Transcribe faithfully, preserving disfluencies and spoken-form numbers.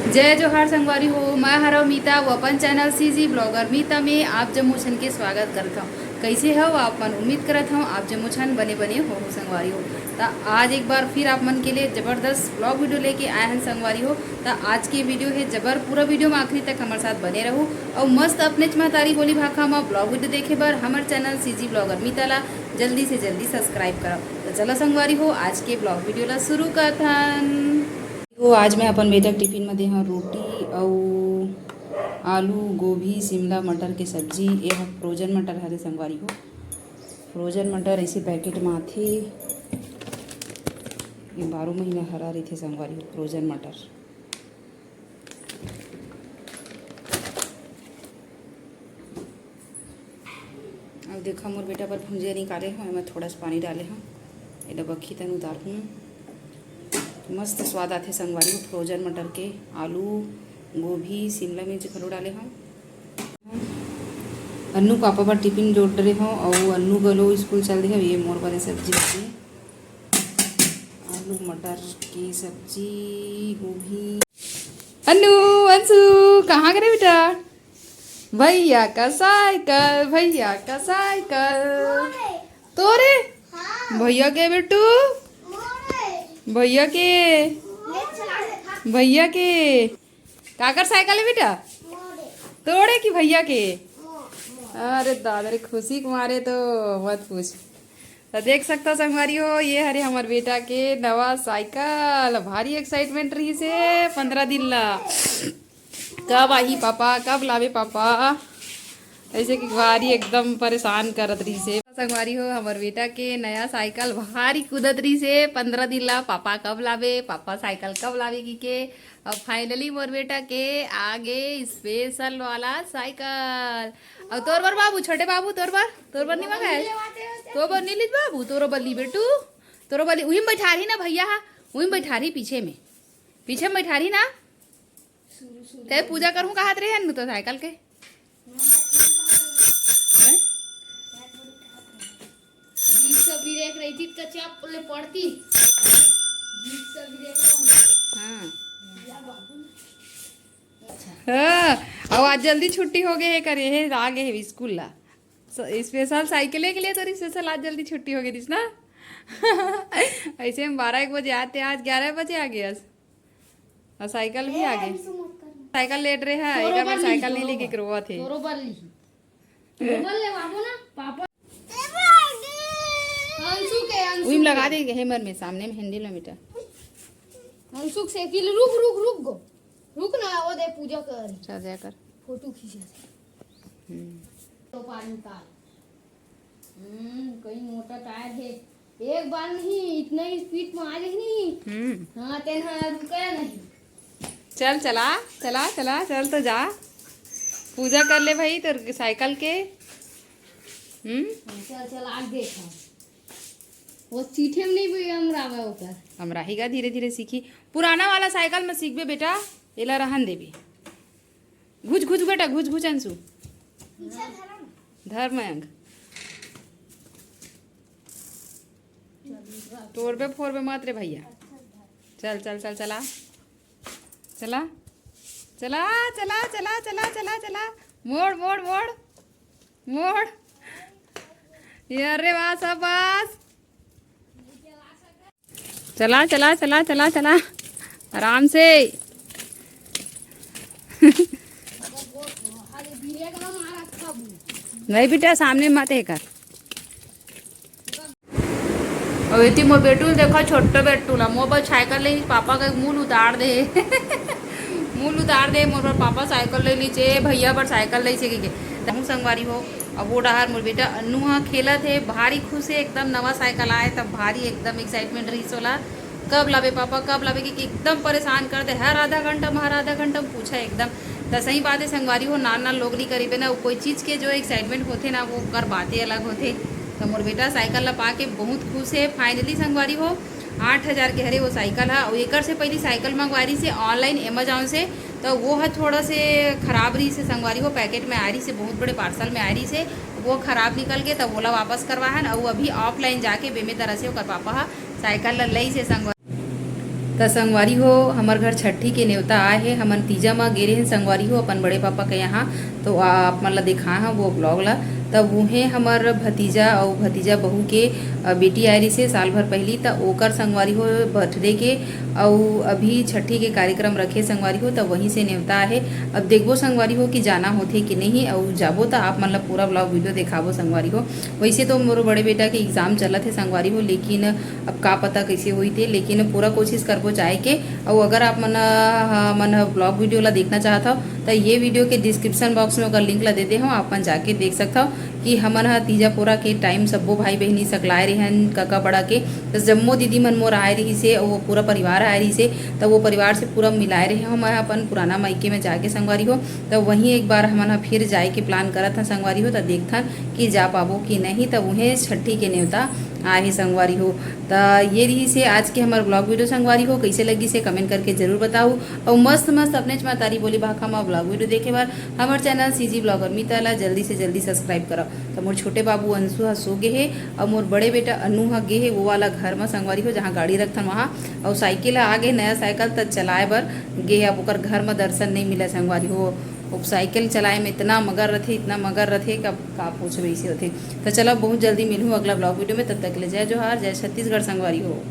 जय जोहार संगवारी हो, मैं हरव मीता, वो अपन चैनल सीजी ब्लॉगर मीता में आप जम्मो झन के स्वागत करत हव। कइसे हव आप मन? उम्मीद करत हव आप जम्मो झन बने बने हो संगवारी हो। त आज एक बार फिर आप मन के लिए जबरदस्त ब्लॉग वीडियो लेके आए हन संगवारी हो। त आज के वीडियो हे जबर, पूरा वीडियो में आखिरी तक हमारे साथ बने रहू और मस्त अपनेच महतारी बोली भाखा में ब्लॉग वीडियो देखे बर हमारे चैनल सीजी ब्लॉगर मीता ला जल्दी से जल्दी सब्सक्राइब करव। त चलो संगवारी हो, आज के ब्लॉग वीडियो ला शुरू करथन। तो आज मैं अपन बेटा के टिफिन में दे हव रोटी अउ आलू, गोभी, शिमला मटर के सब्जी। ये ह फ्रोजन मटर हरे संगवारी हो। फ्रोजन मटर ऐसे पैकेट में आथे, ये बारह महीना हरा रहिथे संगवारी हो फ्रोजन मटर। अब देखा, मोर बेटा बर भुंजिया निकाले हव, एमा थोड़ा सा पानी डाले हव, एला बखी तन उतारहूँ। मस्त स्वाद आथे संगवारी हो, फ्रोजन मटर के, आलू, गोभी, शिमला मिर्च घलो डाले हव। अन्नू पापा बर टिफिन लोड डरे हव, अउ अन्नू घलो स्कूल चल दे हव। ये मोर बर सब्जी लागे, आलू मटर के सब्जी, गोभी। अन्नू, अंशु, कहाँ करे बेटा? भैया का साइकिल, भैया का साइकिल। तोरे? भैया के बेटू? भैया के? भैया के? काकर साइकिल है बेटा? तोरे की भैया के? अरे दादा रे, खुशी के मारे तो मत पूछ। तो देख सकता संगवारी हो, ये हरे हमर बेटा के नवा साइकिल। भारी एक्साइटमेंट रहिसे पंद्रह दिन ला। कब आही पापा, कब लावे पापा, ऐसे कि भारी एकदम परेशान करत रहिसे। संगवारी हो, हमर बेटा के नया साइकिल भारी कूदत रहिसे पंद्रह दिन ला, पापा कब लावे, पापा साइकिल कब लावे की के। अब फाइनली मोर बेटा के आगे स्पेशल वाला साइकिल। अब तोर बर बाबू, छोटे बाबू, तोर बर, तोर बर नहीं मंगाए? तोर बर नहीं लीज बाबू, तोरो बर ली बेटू, तोरो बर ली। उही में बैठा रही ना भैया हा, उही में बैठा रही पीछे में, पीछे में बैठा रही ना। ते पूजा करहूँ कहत रहे हन तो साइकिल के। हैं? बीच से ब्रेक रही थी, तो चप ले पड़ती। बीच से ब्रेक रही। हाँ। हाँ, अउ आज जल्दी छुट्टी हो गए हे करे हे, आ गए हे स्कूल ला। स-, स्पेशल साइकिल के लिए तोरी स्पेशल आज जल्दी छुट्टी हो गई थी ना। ऐसे हम बारह एक बजे आते, आज ग्यारह बजे आ गए। और साइकिल भी आ गई। साइकिल लेट रहे है, तोरो एक बार बर ली, साइकिल नहीं तोरो लेके बार। रोवा थे। तोरो बार ली। तोरो बार ले बाबू ना, पापा। अंशु के, अंशु उही में के। लगा दे हेमर में, सामने में हैंडल में बेटा। अंशु के साइकिल, रुक, रुक, रुक गो। रुक ना, वो दे पूजा कर। चल जाकर। फोटो खींचे। हम्म। तो पानी निकाल। हम्म, कई मोटा टायर है। एक बार नहीं, इतना ही स्पीड में आ जाए नहीं। हम्म। हाँ, तेन हाँ रुका नहीं। चल, चला, चला, चला, चल तो जा। पूजा कर ले भाई तोर साइकिल के। हम्म। हाँ, चल, चल, आगे देखा। वो चीठे में नहीं भी अमरावे ओकर। अमराही का धीरे-धीरे सीखी। पुराना वाला साइकिल में सीखबे बेटा, एला रहन देबे। घुच, घुच बेटा, घुच, घुच अंशु। पीछे धरो ना। धर मयंक। तोड़बे फोड़बे मत रे भैया। चल, चल, चल, चला। चला। चला, चला, चला, चला, चला, चला। मोड़, मोड़, मोड़। मोड़। ये अरे वाह, शाबाश। चला, चला, चला, चला, चला। आराम से। नहीं बेटा, सामने मत हे कर। अउ एती मोर बेटू ल देखो, छोटो बेटू ला, मोर बर साइकिल ले, पापा के मूल उतार दे। मूल उतार दे, मोर बर पापा साइकिल ले लीचे, भैया बर साइकिल ले लीचे के। तहूँ संगवारी हो, अब वो डहार मोर बेटा अन्नू ह खेलत हे, भारी खुश हे, एकदम नवा साइकिल आए, तब भारी एकदम एक्साइटमेंट रहिस ओला। कब लाबे पापा, कब लाबे, कि एकदम परेशान कर दे, हर आधा घंटा में, हर आधा घंटा में पूछा एकदम। त सही बात है संगवारी हो, नान नान लोग नहीं करीबे ना, कोई चीज़ के जो एक्साइटमेंट होथे ना, वो कर बातें अलग होथे। तो मोर बेटा साइकिल ला पाके बहुत खुश है। फाइनली संगवारी हो, आठ हज़ार के हरे वो साइकिल हा। अउ एकर से पहली साइकिल मंगवा रही से ऑनलाइन अमेजोन से, तो वो ह थोड़ा से खराब रही से संगवारी हो, पैकेट में आ रही से, बहुत बड़े पार्सल में आ रही से, वो खराब निकल के, तब ओला वापस करवा हन। अउ अभी ऑफलाइन जाके बेमे तरह से ओकर पापा हा साइकिल ला लई से संगवारी। त संगवारी हो, हमर घर छट्ठी के नेवता आए हे। हमन तीजा म गे रहेन संगवारी हो, अपन बड़े पापा के यहाँ। तो आप मन ला दिखाए हव वो ब्लॉग ला। तब उहें हमर भतीजा अउ भतीजा बहू के, अ, बेटी आए रहिसे साल भर पहिली, त ओकर संगवारी हो बर्थडे के, अउ अभी छट्ठी के कार्यक्रम रखे संगवारी हो, त वहीं से नेवता आहे। अब देखबो संगवारी हो कि जाना होथे कि नहीं, अउ जाबो त आप मन ला पूरा ब्लॉग वीडियो देखाबो संगवारी हो। वैसे तो मोर बड़े बेटा के एग्जाम चलत हे संगवारी हो, लेकिन अब का पता कैसे होई ते, लेकिन पूरा कोशिश करबो जाए के। अउ अगर आप मन ह, मन ह ब्लॉग वीडियो ला देखना चाहत हव, त ये वीडियो के डिस्क्रिप्शन बॉक्स में ओकर लिंक ला दे दे हव, आप मन जाके देख सकत हव कि हमन ह तीजा पोरा के टाइम सब्बो भाई बहिनी सकलाए रेहन, कका बड़ा के, त जम्मो दीदी मन मोर आए रहिसे, अउ वो पूरा परिवार आए रहिसे, त वो परिवार से पूरा मिलाए रहे हव मैं अपन पुराना मायके में जाके संगवारी हो। त वहीं एक बार हमन ह फिर जाए के प्लान करत हन संगवारी हो, त देखथन कि जा पाबो कि नहीं। त उहें छट्ठी के नेवता आए हे संगवारी हो। त ये रहिसे आज के हमर ब्लॉग वीडियो संगवारी हो, कैसे लगिसे कमेंट करके जरूर बताओ। अउ मस्त मस्त अपनेच महतारी बोली भाखा म ब्लॉग वीडियो देखे बर हमर चैनल सीजी ब्लॉगर मीता ला जल्दी से जल्दी सब्सक्राइब करव। त मोर छोटे बाबू अंशु ह सो गे हे, अउ मोर बड़े बेटा अनु ह गे हे वो वाला घर म संगवारी हो, जहाँ गाड़ी रखथन वहाँ। अउ साइकिल ह आ गे, नया साइकिल, त चलाए बर गे हे। अब ओकर घर म दर्शन नहीं मिले संगवारी हो। अब साइकिल चलाए में इतना मगर रथे, इतना मगर रथे कि अब का पूछबे, ऐसे होथे। त चलो, बहुत जल्दी मिलहूँ अगला ब्लॉग वीडियो में। तब तक ले जय जोहार, जय छत्तीसगढ़ संगवारी हो।